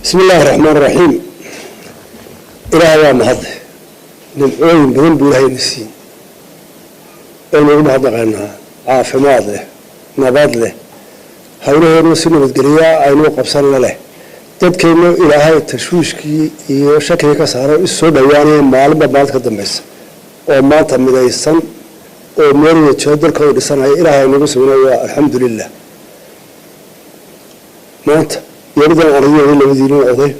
Bismi illaahi raxmaan raxiim. Ilaah waa mahadle, nimcooyin badan buu ilaahay na siiyey oo nagu mahadnaqaynaa, caafimaad leh, nabad leh, howlaheedna si nabadgeliyaa aynuu qabsanna leh, dadkeennu Ilaahay tashwiishkii iyo shakigii ka saaray, isu soo dhawaanaya maalinba maalinta ka dambaysa, oo maanta midaysan oo meel wada jiro, dalkooda dhisanaya, Ilaahay nagu sugna, waa alxamdu lilah. Maanta yeeridan aan idin labadiinin oday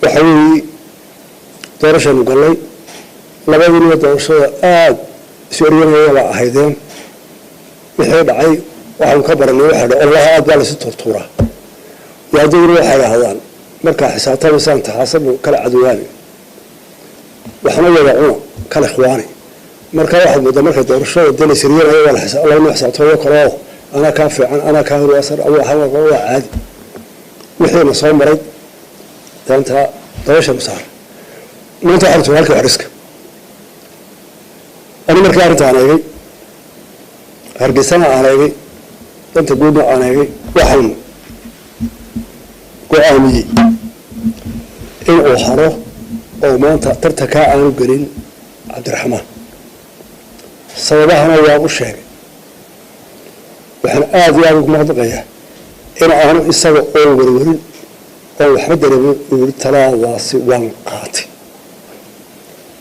waxa weeye doorashaanu gallay. Labadiinba doorashada aada isu eryanaya baa ahaydeen. Wixii dhacay waxaanu ka baranay, waxa dha ololaha aad baa laysu tuurtuuraa, waadaduna waxay idhaahdaan markaa xisaabtamaysaan taxaasabu kala cadwaani, waxna wada cuna kala ikhwaani. Marka waxaad moodaa marka doorashada dee laysiryanaya waa labana xisaabtamayo kale oo anaa kaa fiican, anaa kaa horwaasan, waa caadi. Wixiina soo maray daanta dabashanu saar. Maanta waxaan tuga halkii xoriska. Ani markii arrinta aan eegay, Hargeysana aan eegay, danta guudna aan eegay, waxaan go-aamiyey in uu haro oo maanta tartankaa aanu gelin Cabdiraxmaan. Sababahana waan u sheegay. Waxaan aada iyo aada ugu mahadnaqayaa in aanu isaga oon werwerin oon waxba dareemin uu yiri talaadaasi waan qaatay.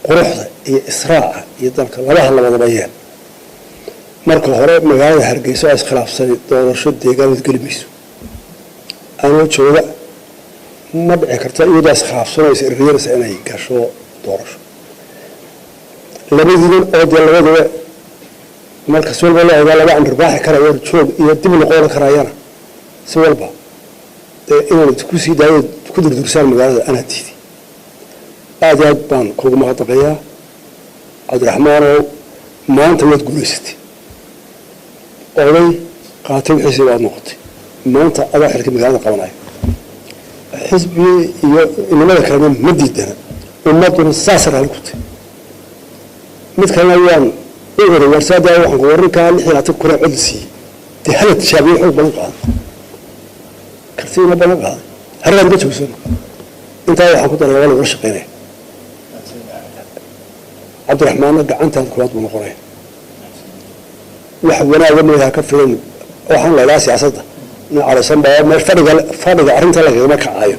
Quruxda iyo israaca iyo dalka labaha labadaba yeel. Marka hore magaalada Hargeysa oo iskhilaafsanay doorasho deegaanood geli mayso, anoo jooga ma dhici karta iyadoo iskhilaafsanaysa eryanaysa inay gasho doorasho. Labadiinan oo dee labadaba marka si walba loo ogaa laba andharbaaxi karayo joog iyo dib noqon karayana, si walba dee inaan kusii daayo ku durdursaan magaalada anaa diiday. Aada iyo aad baan kugu mahadnaqayaa, Cabdiraxmaanow. Maanta waad guulaysatay, oday qaatay wixiisii waad noqotay. Maanta adaa xilka magaalada qabanayo, xisbigii iyo inamada kalena ma diidana, ummaduna saasa raalli ku tahy. Mid kalena waan u oray warsaada, waxaan ku warinkaa 26 kun cod la siiyey, dee hala tijaabiyo, xoog badan qaaday, kartiina badan qaaday, hargaan ma joogsan. Intaa waxaan ku daray waa lagula shaqeynaya. Cabdiraxmaanna gacantaada koowaad buu noqonaya. Wax wanaaga mooyaha ka filan. Waxaan la idhaha siyaasadda nin cadhaysan baa meel fadhiga fadhiga arrinta lagagama kacayo.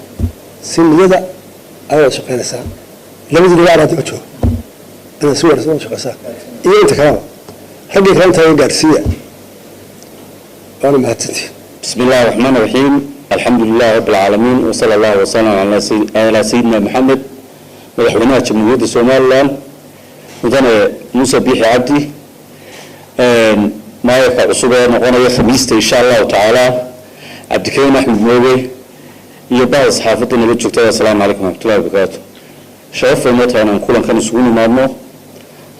Si niyada ayaad shaqeynaysaa, labadiinaba anaa daba jooga inaad si wanaagsan wada shaqeysaan iyo inta kaleba raggii kale intaa gaadhsiiya. Waana mahadsantihin. بسم الله الرحمن الرحيم، الحمد لله رب العالمين، وصلى الله وسلم على سيدنا محمد. Madaxweynaha Jamhuuriyadda Somaliland Mudane Muuse Biixi Cabdi, maayarka cusub ee noqonaya Khamiista insha Allahu tacaala Cabdikariin Axmed Mooge, iyo bahda saxaafadda naga joogta, assalaamu calaykum waraxmatullahi wabarakaatu. Sharaf bay noo tahay inaan kulankan isugu nimaadno.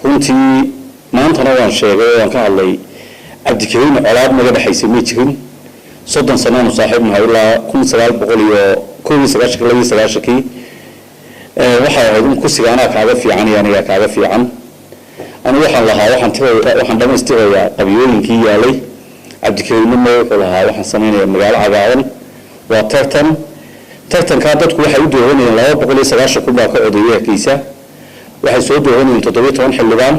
Runtii maantana waan sheegay oo waan ka hadlay, Cabdikariin colaad naga dhexaysay ma jirin. 30 sanaanu saaxiib nahay, ilaa 1991, 92-kii. Waxay ahayd in kursiga anaa kaaga fiican iyo anigaa kaaga fiican. Anigu waxaan lahaa waxaan tiraya, waxaan dhamaystirayaa qabyooyinkii yaalay. Cabdikariinna ma wuxuu lahaa waxaan samaynayaa magaalo cagaaran. Waa tartan. Tartankaa dadku waxay u dooranayeen, 290,000 baa ka codeeyay Hargeysa. Waxay soo dooranayeen 17 xildhibaan.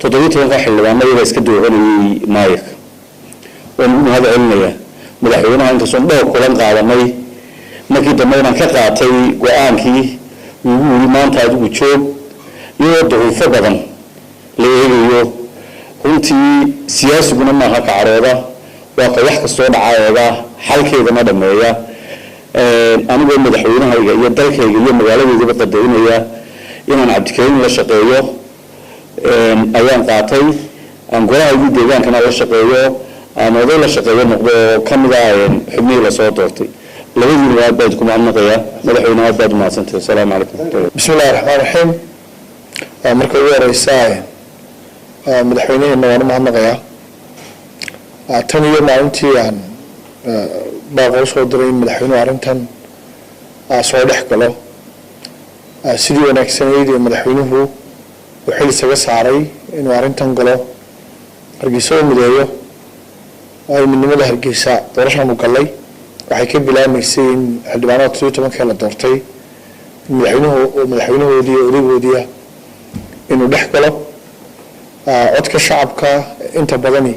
17-ka xildhibaanna iyagaa iska dooranayay maayarka. Waan ugu mahad celinayaa madaxweynaha, inkastoon dhowr kulan qaadanay, markii dambe inaan ka qaatay go-aankii ugu yiri maanta adigu joog, iyadoo duruufo badan la eegayo. Runtii siyaasiguna maaha kacarooda, waa ka wax kastoo dhaca eega, xalkeedana dhameeya. Anigoo madaxweynahayga iyo dalkayga iyo magaaladeydaba qadarinaya, inaan Cabdikariin la shaqeeyo ayaan qaatay, aan golahaygii deegaankana la shaqeeyo, aan oday la shaqeeyo noqdo oo ka mid ah xubnihii lasoo doortay. Labadiina aad baa idinku mahadnaqayaa. Madaxweyne, aad baad umahadsantahay. Asalaamu calaykum waraxmatullahi. Bismi illahi raxmaan raxiim. Marka ugu horeysa madaxweynaheena waan u mahadnaqayaa. Tan iyo maalintii aan baaqa usoo diray in madaxweynuhu arrintan soo dhex galo, sidii wanaagsanayd ee madaxweynuhu uu xil isaga saaray inuu arrintan galo, Hargeysa u mideeyo, waayo midnimada Hargeysa doorashaanu gallay. Waxay ka bilaamaysay in xildhibaanada 17-kee la doortay madaxweynuhu, madaxweynahoodii, odaygoodiia inuu dhex galo codka shacabka. Inta badani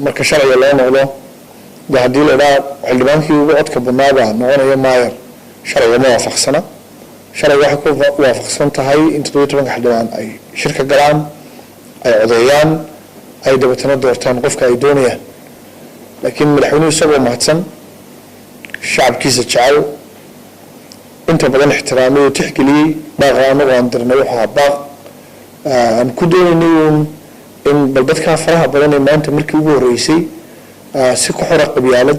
marka sharciga loo noqdo, de haddii la idhaa xildhibaankii ugu codka badnaabaa noqonaya maayar, sharciga ma waafaqsana. Sharciga waxay ku waafaqsan tahay in 17-ka xildhibaan ay shirka galaan, ay codeeyaan, ay dabeetana doortaan qofka ay doonayaan. Laakiin madaxweynuhu isagoo mahadsan, shacabkiisa jecel, inta badan ixtiraamay oo tixgeliyey baaqa anagu aan dirnay, wuxuu ahaa baaq aan ku doonaynay uun in bal dadkaa faraha badan ee maanta markii ugu horreysay si ku xora qabyaalad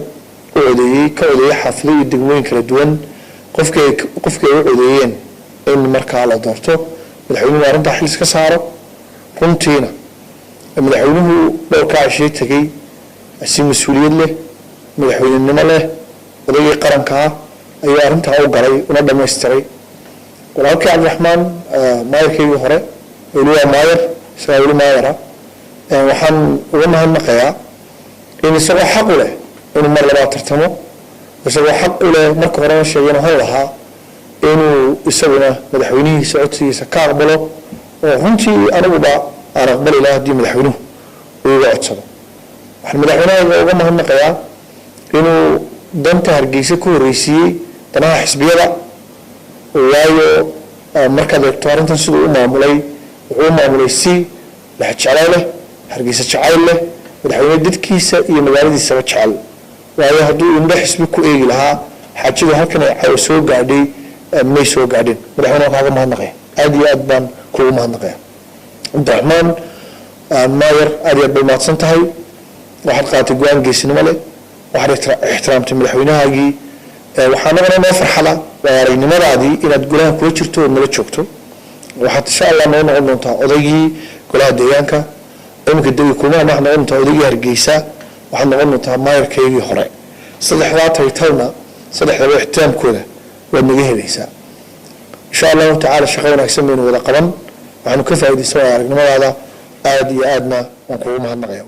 u codeeyey, ka codeeyey xaafado iyo degmooyin kala duwan, qofkii ay u codeeyeen in markaa la doorto, madaxweynuhu arrintaa xil iska saaro. Runtiina madaxweynuhu dhowrkaa cishee tegey si mas-uuliyad leh, madaxweynenimo leh, odaygii qarankaa ayuu arrintaa u galay una dhamaystiray. Walaalkii Cabdiraxmaan, maayarkaygii hore, weli waa maayar, isagaa weli maayara. Waxaan uga mahadnaqayaa in isagoo xaq u leh inuu mar labaad tartamo, isagoo xaq u leh, marka horena sheegay hon lahaa, inuu isaguna madaxweynihiisa codsigiisa ka aqbalo, oo runtii aniguba aan aqbali laha haddii madaxweynuhu uu iga codsado. Waxaan madaxweynahayga uga mahadnaqayaa inuu danta Hargeysa ku horreysiiyey danaha xisbiyada, waayo markaad eegto arrintan siduu u maamulay, wuxuu u maamulay si lexjeclo leh, Hargeysa jacayl leh, madaxweyne dadkiisa iyo magaaladiisaba jecel. Waayo hadduu indho xisbi ku eegi lahaa, xaajadu halkan ay caawa soo gaadhay may soo gaadhin. Madaxweyne, waan kaaga mahadnaqaya, aada iyo aad baan kuugu mahadnaqaya. Cabdiraxmaan maayar, aad iyo aad bay mahadsan tahay. Waxaad qaadatay go-aan geesinimo leh, waxaad ixtiraamtay madaxweynahaagii. Waxaa nagana noo farxada waa aragnimadaadii inaad golaha kula jirto ood nala joogto. Waxaad insha Allah noo noqon doontaa odaygii golaha deegaanka iminka degi kulmaha, waxaad noqon doontaa odaygii Hargeysa, waxaad noqon doontaa maayarkaygii hore. Saddexdaa taytalna, saddexdaba ixtiraamkooda waad naga helaysaa insha Allahu tacala. Shaqo wanaagsan baynu wada qaban, waxaanu ka faa'iidaysan waa aragnimadaada. Aada iyo aadna waan kugu mahadnaqaya.